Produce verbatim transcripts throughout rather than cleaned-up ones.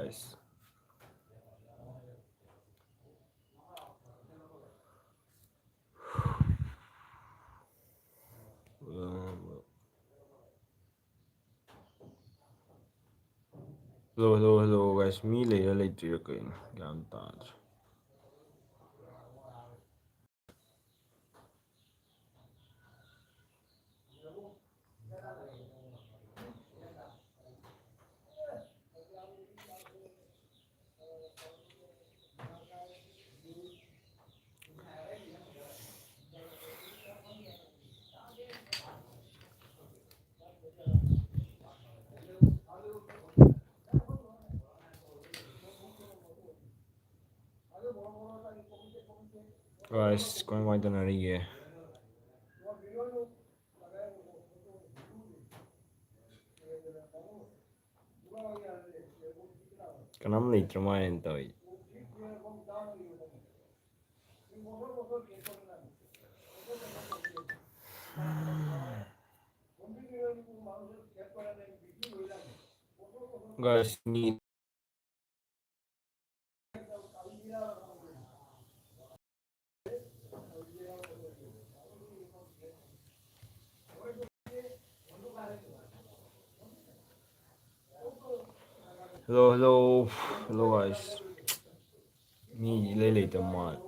guys. Hello, hello, hello, guys. ꯃꯤ ꯂꯩꯔ ꯂꯩꯇ꯭ꯔꯤꯔ ꯀꯩꯅꯣ? ꯒ꯭ꯌꯥꯟ ꯇꯥꯗ꯭ꯔꯦ꯫ Guys, ꯀꯃꯥꯏ ꯀꯃꯥꯏ ꯇꯧꯅꯔꯤꯒꯦ? ꯀꯅꯥꯝ ꯂꯩꯇ꯭ꯔ ꯃꯥꯜꯂꯦꯅ ꯇꯧꯔꯤ꯫ Guys, ꯃꯤ Hello, hello, hello, guys. ꯃꯤ ꯏꯂꯩ ꯂꯩꯇꯕ ꯃꯥꯜꯂꯦ꯫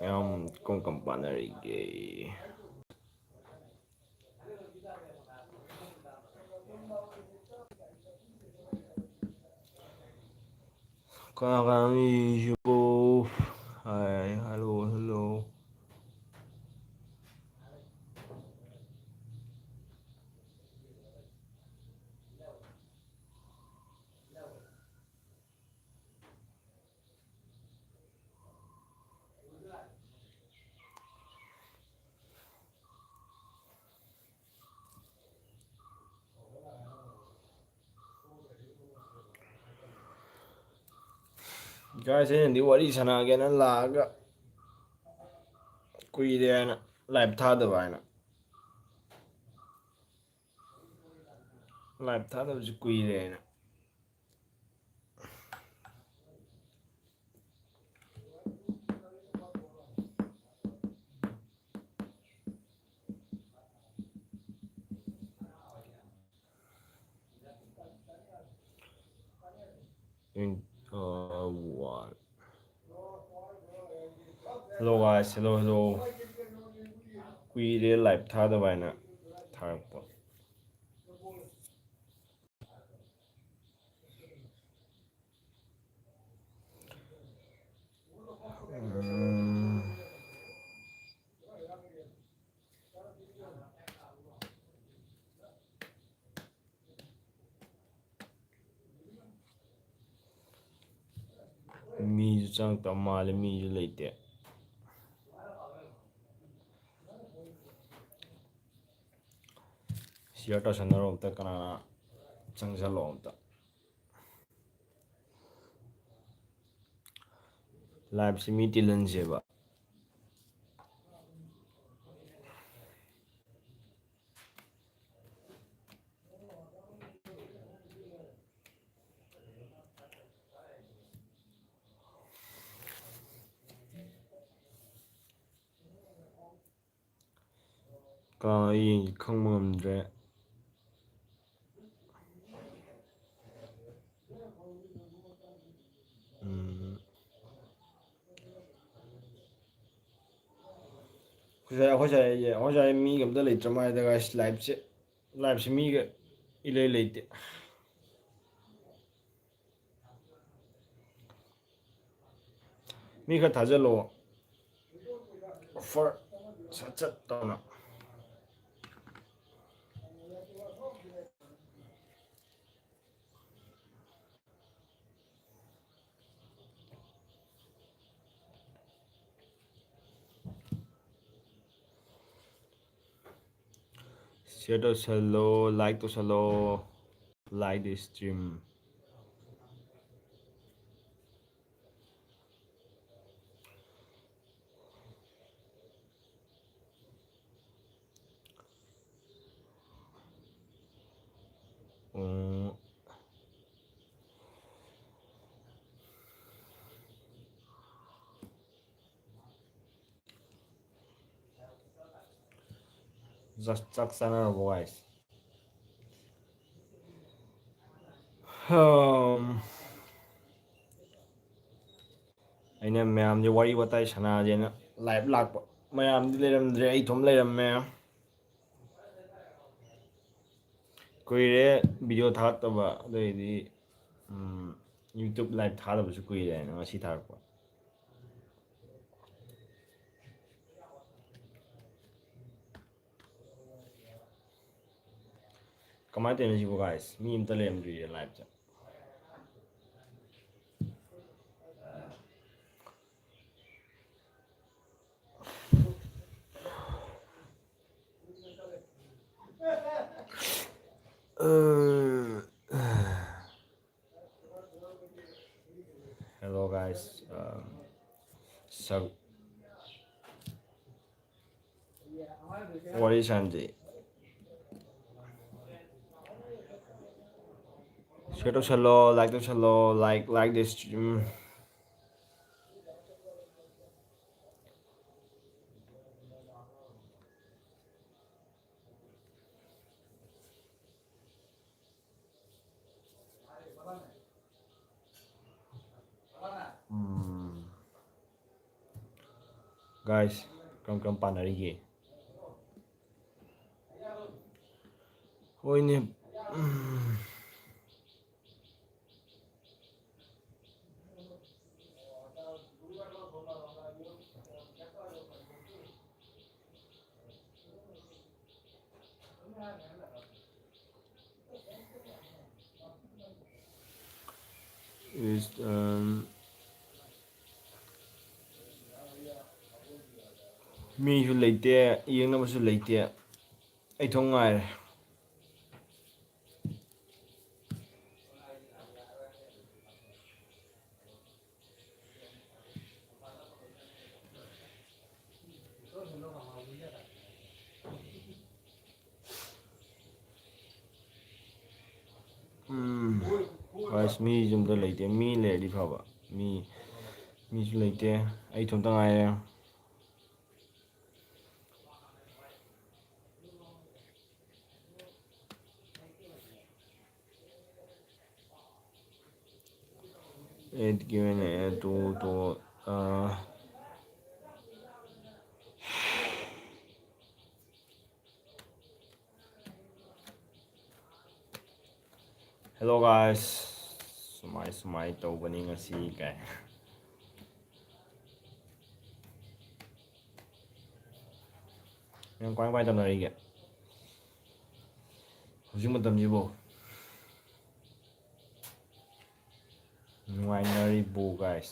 ꯌꯥꯝ ꯀꯔꯝ ꯀꯔꯝ ꯄꯥꯅꯔꯤꯒꯦ? ꯀꯅꯥ ꯀꯅꯥꯅꯣ ꯌꯦꯡꯉꯤꯁꯤꯕꯣ? Hi, hello, hello. Guys, ꯑꯩꯅꯗꯤ ꯋꯥꯔꯤ ꯁꯥꯟꯅꯒꯦꯅ ꯂꯥꯛꯑꯒ ꯀꯨꯏꯔꯦ ꯍꯥꯏꯅ, live ꯊꯥꯗꯕ ꯍꯥꯏꯅ, live ꯊꯥꯗꯕꯁꯨ ꯀꯨꯏꯔꯦ ꯍꯥꯏꯅ꯫ In, uh, one. Hello guys, hello, hello. ꯀꯨꯏꯔꯦ live ꯊꯥꯗꯕ ꯍꯥꯏꯅ ꯊꯥꯔꯛꯄ꯫ ꯎꯝ꯫ ꯃꯤꯁꯨ ꯆꯪꯉꯛꯇꯕ ꯃꯥꯜꯂꯦ, ꯃꯤꯁꯨ ꯂꯩꯇꯦ꯫ Share ꯇꯧꯁꯟꯅꯔꯣ ꯑꯝꯇ, ꯀꯅꯥꯅ ꯆꯪꯁꯜꯂꯣ ꯑꯝꯇ꯫ Live ꯁꯤ ꯃꯤ ꯇꯤꯜꯍꯟꯁꯦꯕ꯫ ꯀꯅꯥꯅꯣ ꯌꯦꯡꯒꯦ ꯈꯪꯕ ꯉꯝꯗ꯭ꯔꯦ꯫ ꯎꯝ꯫ ꯑꯩꯈꯣꯏ ꯁ꯭ꯋꯥꯏ, ꯑꯩꯈꯣꯏ ꯁ꯭ꯋꯥꯏ, ꯑꯩꯈꯣꯏ ꯁ꯭ꯋꯥꯏ ꯃꯤꯒ ꯑꯝꯇ ꯂꯩꯇ꯭ꯔ ꯃꯥꯜꯂꯦꯗ guys, live ꯁꯦ꯫ Live ꯁꯦ ꯃꯤꯒ ꯏꯂꯩ ꯂꯩꯇꯦ꯫ ꯃꯤ ꯈꯔ ꯊꯥꯖꯤꯜꯂꯣ꯫ Offer ꯁꯠ ꯁꯠ ꯇꯧꯅ꯫ Share ꯇꯧꯁꯜꯂꯣ, like ꯇꯧꯁꯜꯂꯣ, like the stream꯫ ꯎꯝ꯫ ꯆꯥꯛ, ꯆꯥꯛ ꯆꯥꯅꯔꯕꯣ, guys? ꯍꯝ꯫ ꯑꯩꯅ ꯃꯌꯥꯝꯁꯦ ꯋꯥꯔꯤ ꯋꯥꯇꯥꯏ ꯁꯥꯟꯅꯁꯦꯅ live ꯂꯥꯛꯄ꯫ ꯃꯌꯥꯝꯗꯤ ꯂꯩꯔꯝꯗ꯭ꯔꯦ, ꯑꯩ ꯏꯊꯣꯝ ꯂꯩꯔꯝꯃꯦ꯫ ꯀꯨꯏꯔꯦ video ꯊꯥꯒꯠꯇꯕ, ꯑꯗꯨꯏꯗꯤ, ꯎꯝ, YouTube live ꯊꯥꯗꯕꯁꯨ ꯀꯨꯏꯔꯦ ꯍꯥꯏꯅ ꯉꯁꯤ ꯊꯥꯔꯛꯄ꯫ ꯀꯃꯥꯏꯅ ꯇꯧꯔꯤꯅꯣ ꯁꯤꯕꯨ, guys? ꯃꯤ ꯑꯝꯇ ꯂꯩꯔꯝꯗ꯭ꯔꯤꯌꯦ live ꯇ꯫ Hello, guys. Um, so, what is Andy? Share ꯇꯧꯁꯜꯂꯣ, like ꯇꯧꯁꯜꯂꯣ, like, like this stream. Um. Guys, ꯀꯔꯝ ꯀꯔꯝ ꯄꯥꯟꯅꯔꯤꯒꯦ? ꯍꯣꯏꯅꯦ꯫ ꯎꯝ꯫ Is, um, ꯃꯤꯁꯨ ꯂꯩꯇꯦ, ꯌꯦꯡꯅꯕꯁꯨ ꯂꯩꯇꯦ, ꯑꯩ ꯏꯊꯣꯡ ꯉꯥꯏꯔꯦ꯫ Guys, ꯃꯤꯁꯨ ꯑꯝꯇ ꯂꯩꯇꯦ꯫ ꯃꯤ ꯂꯩꯔꯗꯤ ꯐꯕ꯫ ꯃꯤ, ꯃꯤꯁꯨ ꯂꯩꯇꯦ꯫ ꯑꯩ ꯏꯊꯟꯇ ꯉꯥꯏꯔꯦ꯫ Add given, add to, to, uh, Hello guys, ꯁꯨꯃꯥꯏ ꯁꯨꯃꯥꯏ ꯇꯧꯕꯅꯤ ꯉꯁꯤ ꯀꯥꯏ꯫ ꯅꯪ ꯀꯃꯥꯏ ꯀꯃꯥꯏ ꯇꯧꯅꯔꯤꯒꯦ ꯍꯧꯖꯤꯛ ꯃꯇꯝꯁꯤꯕꯨ? ꯅꯨꯡꯉꯥꯏꯅꯔꯤꯕꯣ guys?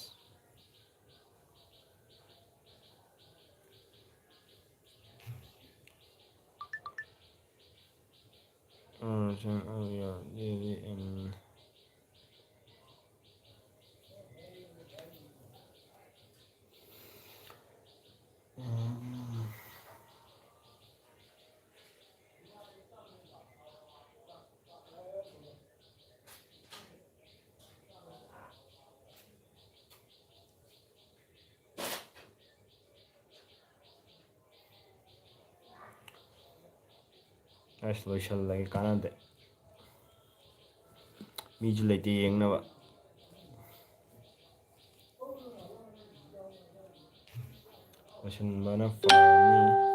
ꯑꯁ, ꯂꯣꯏꯁꯜꯂꯒꯦ, ꯀꯥꯟꯅꯗꯦ꯫ ꯃꯤꯁꯨ ꯂꯩꯇꯦ ꯌꯦꯡꯅꯕ꯫ ꯂꯣꯏꯁꯤꯟꯕꯅ ꯐꯔꯅꯤ꯫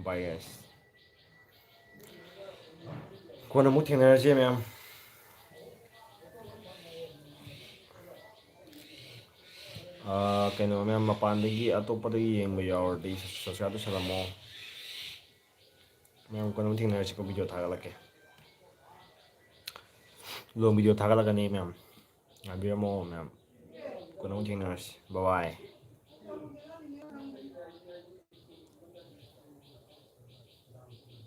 Bye guys. ꯀꯣꯟꯅ ꯑꯃꯨꯛ ꯊꯦꯡꯅꯔꯁꯦ ꯃꯌꯥꯝ꯫ ꯑꯥ, ꯀꯩꯅꯣ, ꯃꯌꯥꯝ ꯃꯄꯥꯟꯗꯒꯤ ꯑꯇꯣꯞꯄꯗꯒꯤ ꯌꯦꯡꯕ ꯌꯥꯎꯔꯗꯤ subscribe ꯇꯧꯁꯜꯂꯝꯃꯣ꯫ ꯃꯌꯥꯝ ꯀꯣꯟꯅ ꯑꯃꯨꯛ ꯊꯦꯡꯅꯔꯁꯤꯀꯣ, video ꯊꯥꯒꯠꯂꯛꯀꯦ꯫ Long video ꯊꯥꯒꯠꯂꯛꯀꯅꯤ ꯃꯌꯥꯝ꯫ ꯉꯥꯏꯕꯤꯔꯝꯃꯣ ꯃꯌꯥꯝ꯫ ꯀꯣꯟꯅ ꯑꯃꯨꯛ ꯊꯦꯡꯅꯔꯁꯤ꯫ Bye bye꯫